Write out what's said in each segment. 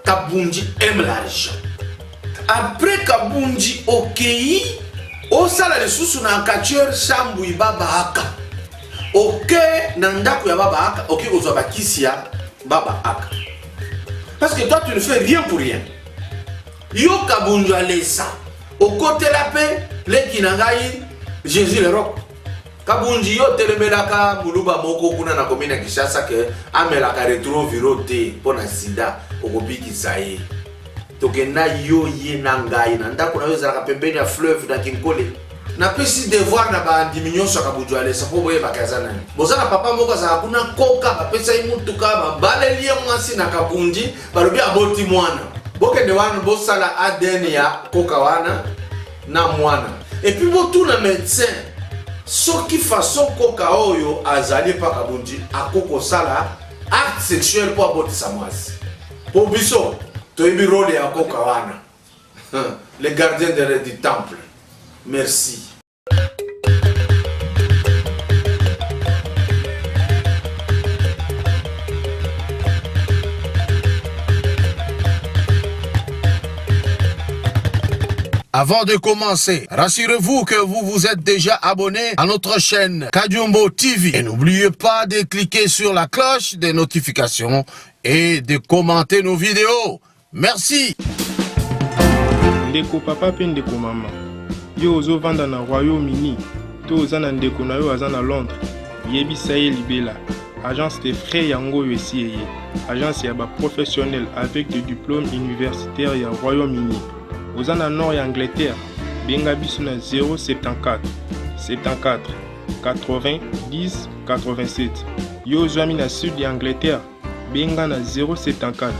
Kabunji aime l'argent. Après Kabunji okeyi osala lisusu na catcheur Shambui Baba Aka. Oke na ndako ya Baba Aka oke kozwa bakisi ya Baba Aka. Parce que toi tu ne fais rien pour rien. Yo Kabunji alesa okotela pe leki na ngai Jésus le Roc. Kabunji yo otelemelaka muluba moko kuna na commune ya Kinshasa ke amelaka retroviro te mpo na sida okobikisa ye. Tokenda yo ye na ngai na ndako na yo ezalaka pembeni ya fleuve na Kinkole. Napesi devoir na bandimi nyonso ya Kabunji Alesa mpo boyebaka aza nani. Boza na papa moko azalaka kuna koka, bapesa ye motuka, babaleli ye mwasi na Kabunji, balobi aboti mwana. Bokende wana bosala ADN ya koka wana na mwana. Et puis botuna médecin soki façon koka oyo azali epa Kabunji akoki kosala acte sexuel mpo abotisa mwasi. Mpo biso toyebi role ya koka wana. Le gardien de, du temple. Merci. Avant de commencer, rassurez-vous que vous vous êtes déjà abonné à notre chaîne Kadiombo TV. Et n'oubliez pas de cliquer sur la cloche des notifications et de commenter nos vidéos. Merci. Ndeko papa pe ndeko mama, yo ozo vanda na Royaume-Uni to oza na ndeko na yo aza na Londres, yebisa ye libela. Agence de frais yango oyo esi eye. Agence ya ba professionnels avec des diplômes universitaires ya Royaume-Uni. Oza na nord ya Angleterre, benga biso na 074 74 80 10 87. Yo ozwami na sud ya Angleterre, benga na 074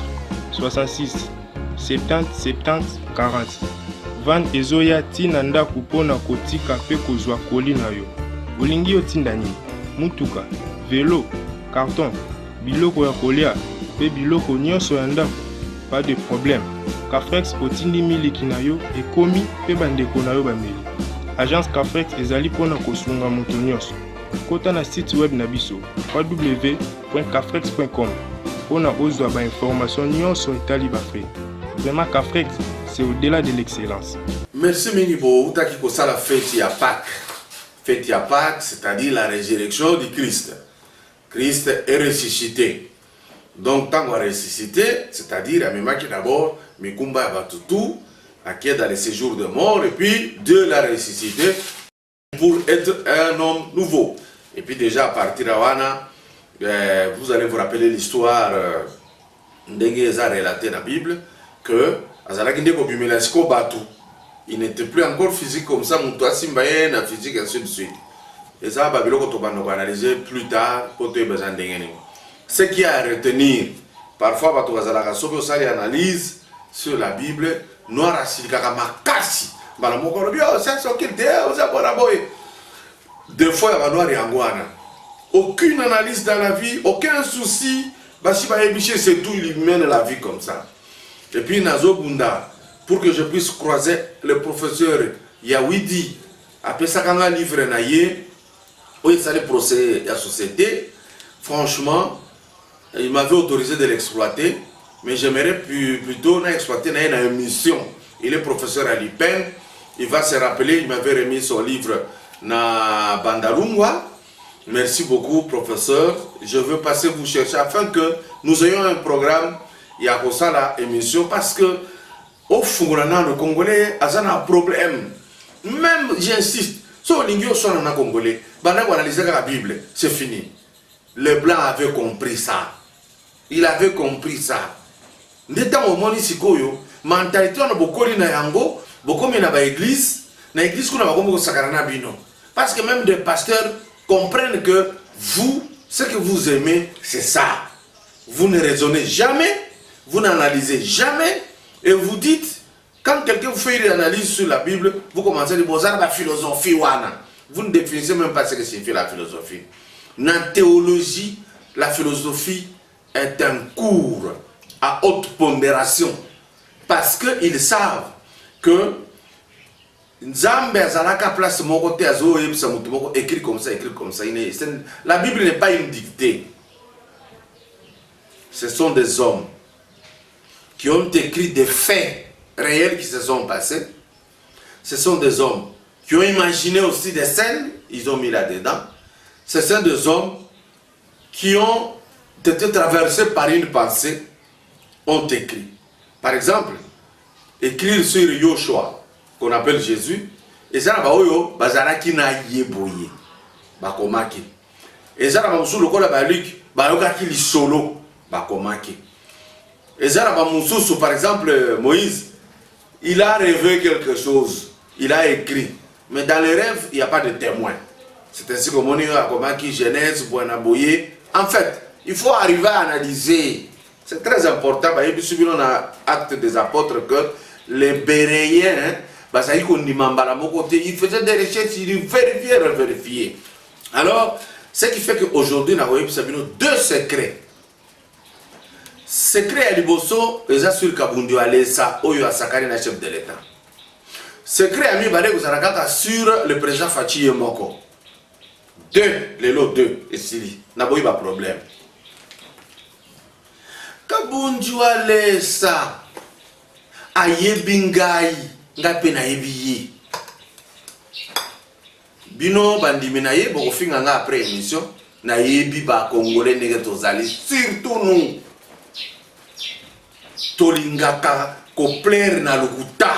66 70 70 40. Van ezoya ti na ndako mpo na kotika mpe kozwa koli na yo. Olingi otinda nini? Mutuka, velo, carton, biloko ya kolia mpe biloko nyonso ya ndako? Pas de problème. Cafrex otindi miliki na yo ekomi mpe bandeko na yo bameli. Agence Cafrex ezali mpo na kosunga moto nyonso. Kota na site web na biso www.cafrex.com mpo na ozwa ba information nyonso etali ba frais. Vraiment Cafrex, c'est au-delà de l'excellence. Merci mingi bowutaki kosala feti ya Pâques. Feti ya Pâques, c'est-à-dire la résurrection du Christ. Christ est ressuscité. Donc tango a ressuscité, c'est-à-dire amemaki d'abord mikumba ya bato tout, ake dans le séjour de mort et puis Dieu l'a ressuscité pour être un homme nouveau. Et puis déjà à partir ya wana, eh, vous allez vous rappeler l'histoire euh, ndenge eza relaté na Bible que azalaki nde kobimela siko bato. Il n'était plus encore physique comme ça, moto asimba ye na physique ainsi de suite. Eza ba biloko tobanda koanalyser plus tard po toyeba eza ndenge nini. Ce qui a à retenir, parfois bato bazalaka soki osali analyse sur la Bible, noir asilikaka makasi mbala moko alobi oh, science occulte eh, oza bona boye. Défaut ya ba noir yango wana. Aucune analyse dans la vie, aucun souci, basi bayebisi c'est tout, il mène la vie comme ça. Et puis nazobunda pour que je puisse croiser le professeur Yawidi apesaka nga livre na ye oyo esali procès ya société. Franchement, il m'avait autorisé de l'exploiter, mais j'aimerais plutôt na exploiter na ye na émission. Il est professeur à l'IPEN, il va se rappeler, il m'avait remis son livre na Bandalungwa. Merci beaucoup professeur, je veux passer vous chercher afin que nous ayons un programme ya kosala émission parce que ofungola nano congolais aza na problème. Même j'insiste, so olingi oswana na congolais, banda koanalyser kaka Bible, c'est fini. Les blancs avaient compris ça. Il avait compris ça. Nde ntango omoni sikoyo mentalité wana bokoli na yango, bokomi na ba église, na église kuna bakomi kosakana na bino. Parce que même des pasteurs comprennent que vous, ce que vous aimez, c'est ça. Vous ne raisonnez jamais, vous n'analysez jamais, et vous dites, quand quelqu'un vous fait une analyse sur la Bible, vous commencez à dire, bon, ça, la philosophie, wana. Vous ne définissez même pas ce que signifie la philosophie. Dans la théologie, la philosophie est un cours à haute pondération. Parce qu'ils savent que Nzambe azalaka place moko te azoyebisa moto moko écrit comme ça, écrit comme ça. La Bible n'est pas une dictée. Ce sont des hommes. qui ont écrit des faits réels qui se sont passés. Ce sont des hommes qui ont imaginé aussi des scènes, ils ont mis là-dedans. Ce sont des hommes qui ont été traversés par une pensée, ont écrit. Par exemple, écrire sur Yoshua, qu'on appelle Jésus, eza na baoyo bazalaki na ye boye bakomaki. Eza na bamosusu lokola ba Luc bayokaki lisolo bakomaki. Eza na bamosusu, par exemple Moïse, il a rêvé quelque chose, il a écrit, mais dans les rêves il n'y a pas de témoin. C'est ainsi que omoni oyo akomaki Genèse boye na boye. En fait, il faut arriver à analyser. C'est très important. Bayebisi bino na Acte des Apôtres que les Béréens bazali kondima mbala moko te. Ils faisaient des recherches, ils vérifiaient, revérifiaient. Alors, ce qui fait qu'aujourd'hui nakoyebisa bino deux secrets. Secret ya liboso eza sur Kabundi Walesa oyo asakani na chef de l'État. Secret ya mibale ekozala kaka sur le président Fatshi ye moko. Deux, lelo deux esili. Naboyi ba problème. Kabundi Walesa ayebi ngai, ngai mpe nayebi ye. Bino bandimi na ye bokofinga nga après émission. Nayebi ba Congolais ndenge tozali, surtout nous tolingaka koplaire na lokuta.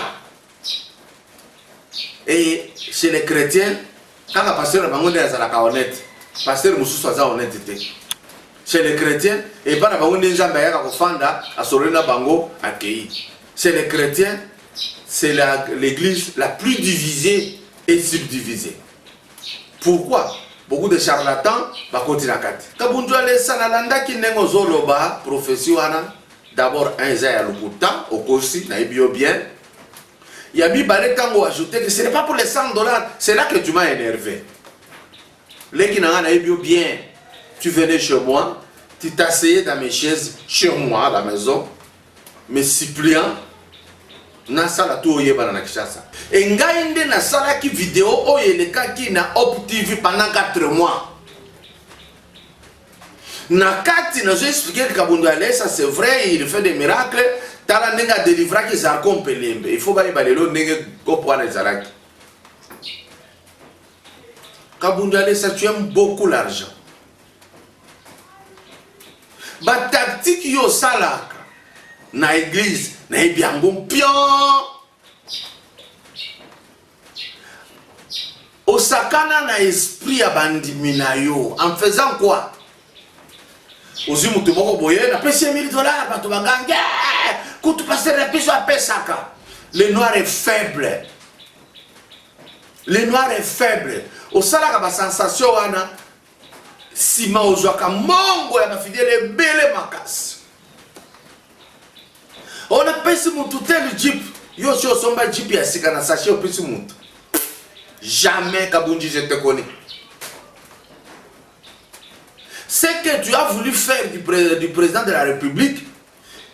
Et chez les chrétiens, kaka pasteur na bango nde azalaka honnête, pasteur mosusu aza honnête te. Chez les chrétiens, epa na bango nde Nzambe ayaka kofanda, asololi na bango, akei. Chez les chrétiens, c'est l'église la plus divisée et subdivisée. Pourquoi? Beaucoup de charlatans bakoti na kati. Kabundu Walesa, nalandaki ndenge ozoloba prophétie wana. D'abord, un eza ya lokuta, okosi, nayebi yo bien. Ya mibale, ntango ajouté que ce n'est pas pour les 100 $, c'est là que tu m'as énervé. Leki na nga, nayebi yo bien. Tu venais chez moi, tu t'asseyais dans mes chaises chez moi à la maison, me suppliant nasala to oyebana na Kinshasa. E ngai nde nasalaki video oyo elekaki na Op TV pendant 4 mois. Na kati nazo expliquer Kabundo Alesa, c'est vrai, il fait des miracles. Tala ndenge adelivraki Zarko Mpelembe. Il faut bayeba lelo ndenge kopo wana ezalaki. Kabundo Alesa, tu aimes beaucoup l'argent. Batactique yo osalaka na église, nayebi yango mpion. Osakana na esprit ya bandimi na yo en faisant quoi? Ozwi moto moko boye, napesi ye 1000 $, bato bagangi: "Kutu pasteur na biso apesaka." Le noir est faible, le noir est faible. Osalaka basensation wana, nsima ozwaka mbongo ya bafidèles ebele makasi. Oyo napesi mutu tel jeep, yo si osomba jeep ya sika na sachet, opesi mutu. Jamais. Kabunji, je te connais. Ce que tu as voulu faire du président de la République,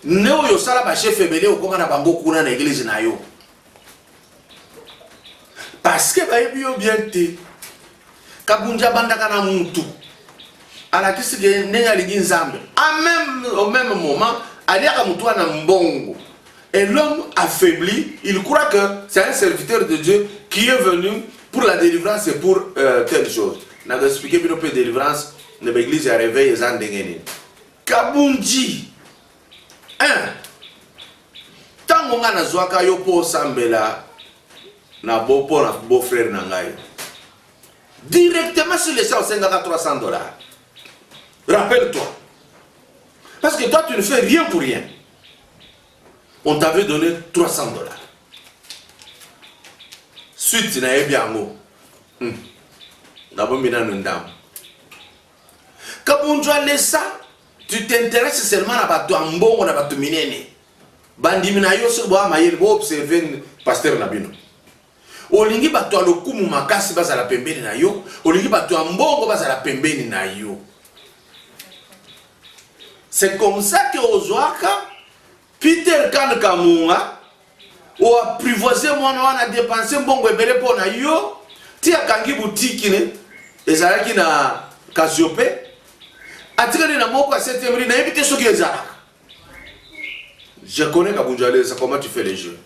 nde oyo osala bachef ebele okóma na bango kuna na église na yo, parce que bayebi yo bien te. Kabunji abandaka na mutu, alakisi ke ndenge alingi Nzambe. En même, au même moment, aliaka mutu wana mbongo et l'homme affaibli, il croit que c'est un serviteur de Dieu qui est venu pour la délivrance et pour telle chose. Nakoexpliquer bino mpe délivrance na baéglise ya réveil eza ndenge nini. Kabunji, 1 ntango ngai nazwaka yo mpo osambela na bo mpo na beau-frère na ngai, directement sur le champ osengaka 300 $. Rappelle-toi, parce que toi, tu ne fais rien pour rien. On t'avait donné 300 $. Suite nayebi yango. Nabombi nano ndambo. Kabundu Alesa, tu t'intéresses seulement na bato ya mbongo, na bato minene. Bandimi na yo, soki boya mayele, boobserve pasteur na bino. Olingi bato ya lokumu makasi bazala pembeni na yo, olingi bato ya mbongo bazala pembeni na yo. C'est comme ça que ozwaka Peter Kan Kamunga, oapprivoise mwana wana, dépense mbongo ebele mpo na yo, ti akangi butiki ne ezalaki na Kasiope, atikali na moko ya 7 rue. Nayebi te soki ezalaka. Je connais Kabundu Alesa, comment tu fais les jeux.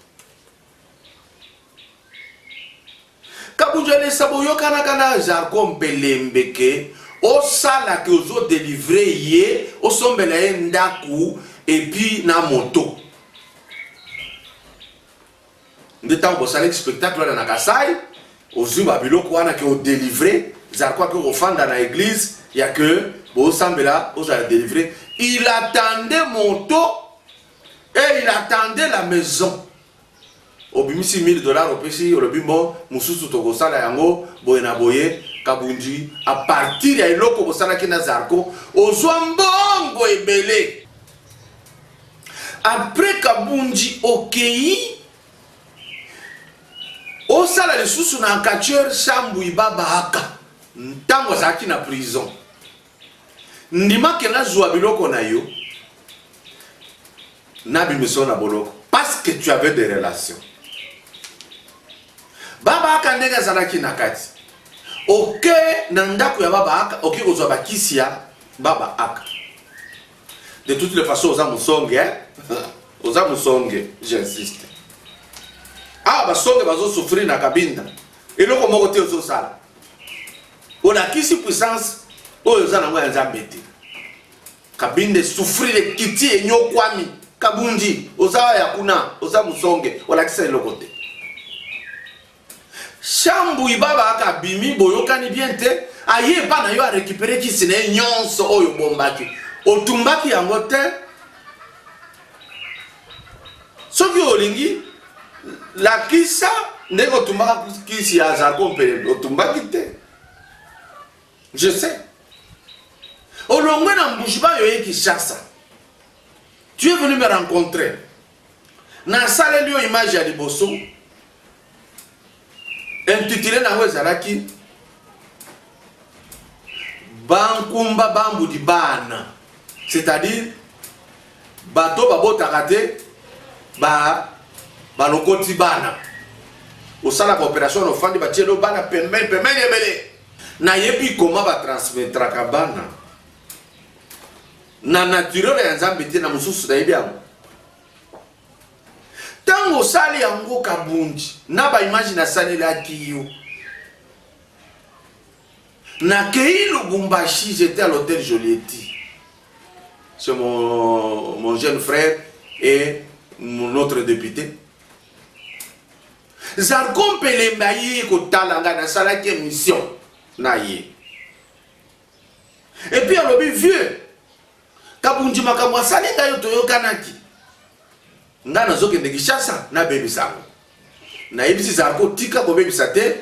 Kabundu Alesa, boyokanaka na Zarko Mpelembe ke osala ke ozo délivrer ye, osombela ye ndaku et puis na moto. Nde ntango bosalaki spectacle wana na Kasai, ozwi ba biloko wana ke odelivre Zarko ake kofanda na église ya ke bosambela ozala délivre. Il attendait moto et il attendait la maison. Obimisi 1000 dollars opesi, olobi mbo mosusu tokosala yango boye na boye. Kabundi, à partir ya eloko bosalaki na Zarko, ozwa mbongo ebele. Après Kabundi okei osala lisusu na catcheur Sambui Baba Aka ntango azalaki na prison. Ndima ke nazwa biloko na yo nabimiso na boloko parce que tu avais des relations. Baba Aka ndenge azalaki na kati, oke na ndako ya Baba Aka, oke kozwa bakisi ya Baba Aka. De toutes les façons, oza musonge, hein? Oza musonge, j'insiste. Ah, basonge bazo souffrir na Kabinda. Eloko moko te ozosala. Olakisi puissance oyo oza nango ya Nzambe te. Kabinda souffrir ekiti enyokwami. Kabundi, oza ya kuna, oza musonge, olakisa eloko te. Shambu ibaba akabimi boyokani bien te, aye epa na yo a récupérer kisi na ye nyonso oyo bombaki. Otumbaki yango te. Soki olingi lakisa ndenge otumbaka kisi ya Zarko mpe otumbaki te. Je sais. Olongwe na Mbujimayi oye Kinshasa. Tu es venu me rencontrer. Nasaleli yo image ya liboso. Intitulé nango ezalaki Bankumba bambudi bana, c'est-à-dire bato babotaka te ba balokoti bana. Osalaka opération na ofandi batielo bana pembeni pembeni ebele. Nayebi koma batransmettraka bana na naturel ya Nzambe te, na mosusu nayebi yango. Tango osali yango Kabundi na ba image nasalelaki yo, nakei Lubumbashi, j'étais à l'hôtel Jolietti c'est mon jeune frère et mon autre député Zarko Mpelembe aye kotala ngai, nasalaki émission na ye et puis alobi vieux Kabundi makambo asali ngai yo toyokanaki ngai nazokende Kinshasa nabebisa yango. Nayebisi Zarko tika kobebisa te,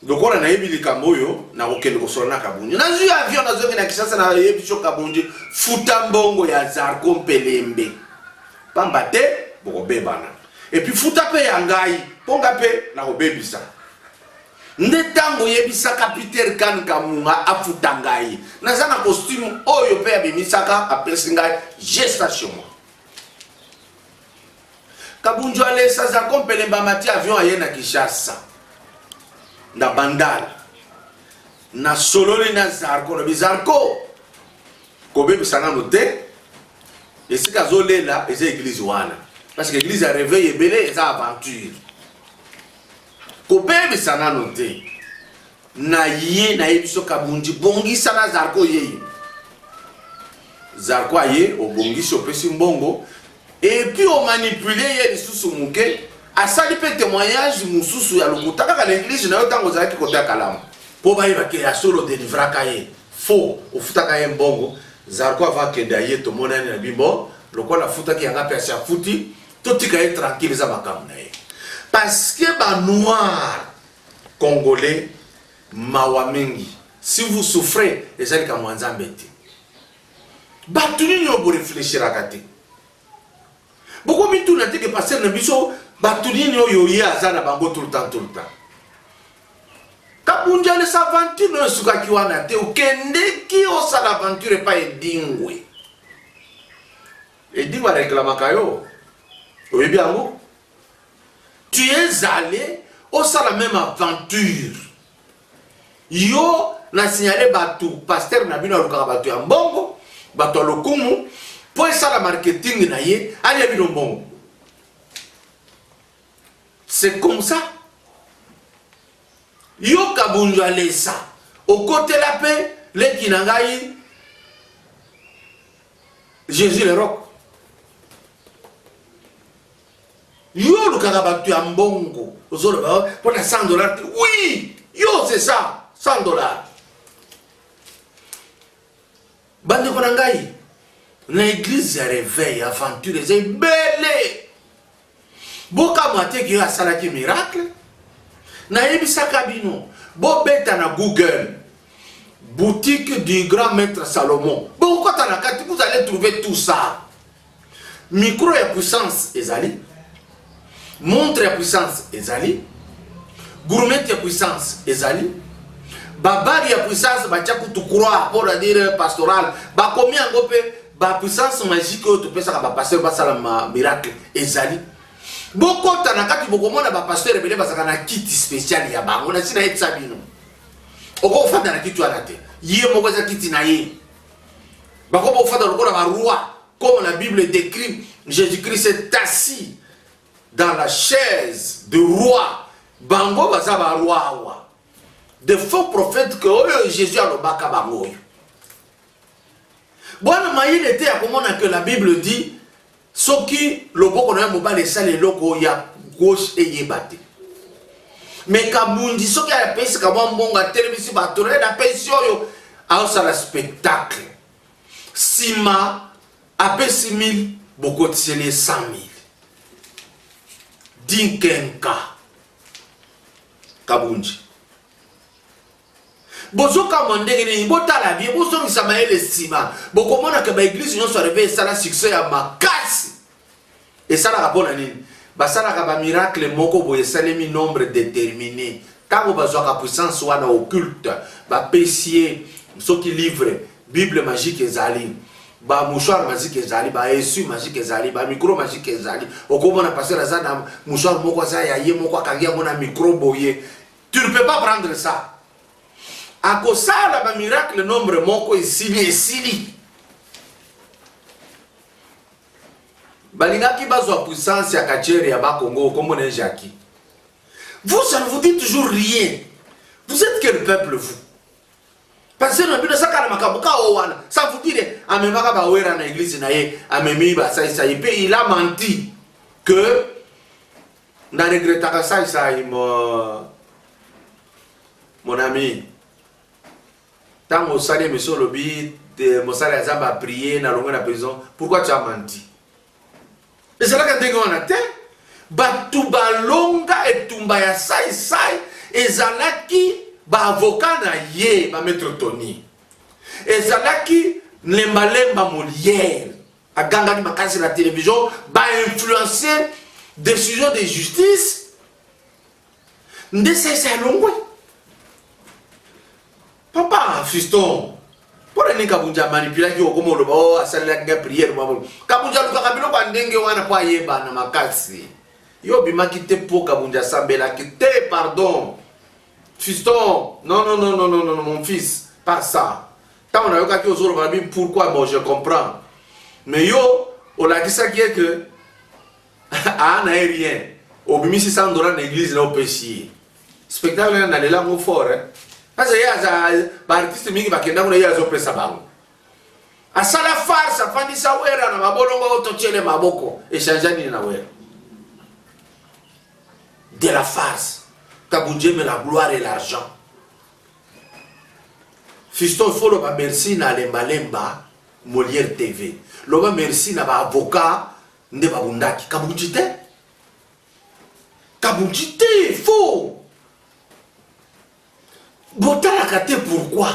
lokola nayebi likambo oyo nakokende kosola na Kabundi. Nazwi avion nazongi na Kinshasa, nayebisi yo Kabundi futa mbongo ya Zarko Mpelembe, pamba te bokobebana, et puis futa mpe ya ngai mpo ngai mpe nakobebisa. Nde tango oyebisaka Peter Kan Kamunga afuta ngai, naza na costume oyo mpe abimisaka apesi ngai, j'ai ça chez moi. Kabunju Alesa Zarko Mpelemba amati avion aye na Kinshasa na Bandal, nasololi na Zarko, lobi Zarko kobebisa nano te, esika azolela eza eglise wana, parce que eglise ya réveil ebele eza aventure. Kobebisa nano te na ye nayebi so Kabundi bongisa na Zarko yeye Zarko aye obongisi opesi mbongo et puis omanipule ye lisusu moke, asali mpe témoignage mosusu ya lokuta kaka na église na yo ntango ozalaki kota kalamu mpo bayeba ke ya solo delivraka ye faux, ofutaka ye mbongo. Zarko ava akende aye tomonani na bimbo lokola afutaki yanga mpe asi afuti, totika ye tranquille, eza makambo na ye parce que ba noir congolais mawa mingi. Si vous souffrez eza likambo ya Nzambe te. Bato nini oyo boreflechiraka te, bokomituna te ke pasteur na biso bato nini oyo ye aza na bango tout le temps, tout le temps. Kabundi alesa aventure nayo esukaki wana te, okendeki osala aventure epai Edingwe. Edingwe areklamaka yo, oyebi yango. Tu es allé osala même aventure yo na signale bato, pasteur na bino alukaka bato ya mbongo, bato ya lokumu. mpo esala marketing na ye alia bino mbongo. C'est comme ça. Yo Kabundu Alesa okotela mpe leki na ngai Jésus le Roc. Yo olukaka bato ya mbongo ozoloba oh, mpo na 100 dollars te. Oui, yo c'est ça, 100 dollars. Bandeko na ngai, na église ya réveil aventure eza ebele. Bokamwa te ke asalaki miracle. Nayebisaka bino, bobeta na Google boutique du grand maître Salomon. Bokokota na kati, vous allez trouver tout ça. Micro ya puissance ezali, montre ya puissance ezali, gourmette ya puissance ezali, babari ya puissance batia kutu croix pour dire pastoral, bakomi yango mpe ba puissance magique oyo topesaka ba pasteur basala ma miracle ezali. Bokota na kati bokomona ba pasteur ebele bazalaka na kiti spécial ya bango. Na ntina yebisa bino, okofanda na kiti wana te, ye moko eza kiti na ye. Bakomi kofanda lokola ba roi, comme la Bible décrit, Jésus-Christ est assis dans la chaise de roi. Bango baza ba roi awa, de faux prophètes que oyo Jésus alobaka bango oyo. Bwana mayele te ya komona que la Bible dit soki loboko na yo mobali esali eloko ya gauche eyeba te. Mais Kabundi soki apesika mwa mbongo atelemisi bato na ye na pesi oyo aosala spectacle, nsima apesi 1000 bokotiseli ye 100 000 dinkenka. Kabundi bozokamwa ndenge nini? Botala bien, bozongisa mayele nsima, bokomona ke baeglise nyonso ya réveil esala succès ya makasi. Esalaka mpo na nini? Basalaka bamiracle moko boye esalemi nombre déterminé. Ntango bazwaka puissance wana occulte, bapesi ye soki livre bible magique ezali, ba mouchoir magique ezali, ba essuie magique ezali, ba micro magique ezali. Okomona pasteur aza na mouchoir moko aza ya ye moko, akangi yango na micro boye. Tu ne peux pas prendre ça. Akosala ba miracle nombre moko esili esili. Balingaki bazwa puissance ya kachere ya Bakongo kombo na Jackie. Vous, ça ne vous dit toujours rien. Vous êtes quel peuple, vous? Parce que na bino ezaka na makambo ka oyo wana. Ça vous dit rien. Amemaka ba wera na église na ye, amemi ba sai sai pe il a menti que na regrettaka sai sai mon ami. Tango osali émission olobi mosali ya Nzambe a prier na longwe na prison, pourquoi tu as menti? Ezalaka ndenge wana te. Bato balonga etumba ya sai sai ezalaki ba avocat na ye ba maître Tony, ezalaki lembalemba Molière agangaki makasi na télévision, ba influencer décision de justice nde sai sai alongwe. Papa fiston, mpo na nini Kabunja amanipulaki okoma oloba o asalelaki nga priere mwa Kabunja alukaka biloko ya ndenge wana mpo ayebana makasi. Yo obimaki te mpo Kabunja asambelaki te. Pardon fiston, non non non non non non mon fils, pas ça. Ntango nayokaki ozoloba na bino pourquoi, bon je comprends, mais yo olakisaki ye que aa na ye rien, obimisi 100 dollars na église na opesi ye. Spectacle na nalela yango fort hein? Parce que ye aza ba artiste mingi bakenda kuna, ye azopesa bango. Asala farce, afandisa Wera na mabolongo oyo totiele maboko, echange nini na Wera? De la farce. Kabunji aime la gloire et l'argent. Fiston, il faut loba merci na Lembalemba Molière TV. Loba merci na ba avocat nde babundaki. Kabunji te. Kabunji te, faux. Botalaka te pourquoi?